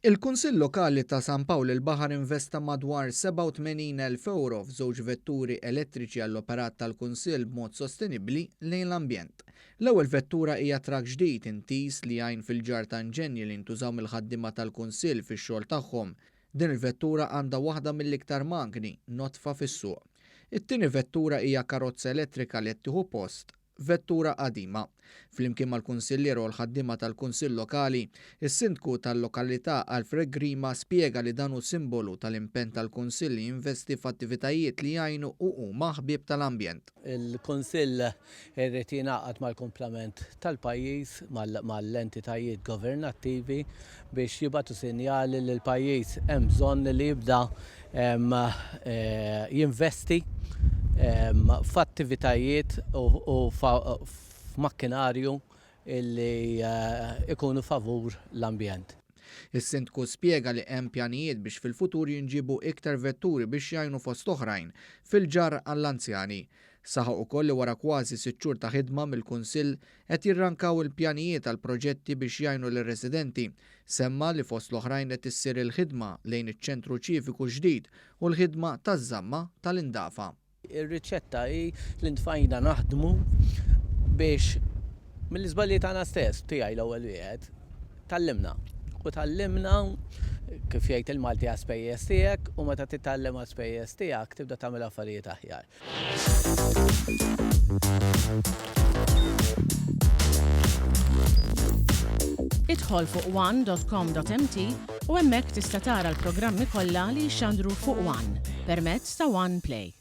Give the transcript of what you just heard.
Il-Kunsill Lokali ta' San Pawl il-Baħar investa madwar 87,000 ewro f'żewġ vetturi elettriċi għall-operat tal-Kunsill b'mod sostenibbli lejn l-ambjent. L-ewwel vettura hija trakk ġdid intiż li jgħin fil-ġarr ta' inġenji li jintużaw mill-ħaddiema tal-Kunsill fix-xogħol tagħhom. Din il-vettura għandha waħda mill-iktar magni nodfa fis-suq. It-tieni vettura hija karozza elettrika li qed tieħu post vettura qadima. Flimkien mal-kunsilliera u l-ħaddiema tal-Kunsill Lokali, is-Sindku tal-lokalità Alfred Grima spjega li dan hu simbolu tal-impenn tal-Kunsill li jinvesti f'attivitajiet li jgħinu u huma ħbieb tal-ambjent. Il-Kunsill irid jingħaqad mal-kumplament tal-pajjiż, mal-entitajiet governattivi biex jibagħtu sinjali li l-pajjiż hemm bżonn li jibda jinvesti f'attivitajiet u f'makkinarju li jkunu favur l-ambjent. Is-Sindku spjega li hemm pjanijiet biex fil-futur jinġiebu iktar vetturi biex jgħinu fost oħrajn fil-ġarr għall-anzjani. Saħaq ukoll li wara kważi sitt xhur ta' ħidma mill-Kunsill qed jirrankaw il-pjanijiet għal proġetti biex jgħinu lir-residenti. Semma li fost l-oħrajn qed issir il-ħidma lejn iċ-ċentru ċiviku ġdid u l-ħidma taż-żamma tal-indafa. Ir-riċetta hi li ntfajna naħdmu biex mill-iżbalji tagħna stess, tiegħi l-ewwel wieħed, tgħallimna. U tgħallimna, kif jgħid il-Malti għas-spejjeż tiegħek u meta titgħallem għas-spejjeż tiegħek tibda tagħmel affarijiet aħjar. Idħol fuq one.com.mt u hemmhekk tista' tara l-programmi kollha li jixxandru fuq One permezz ta' One Play.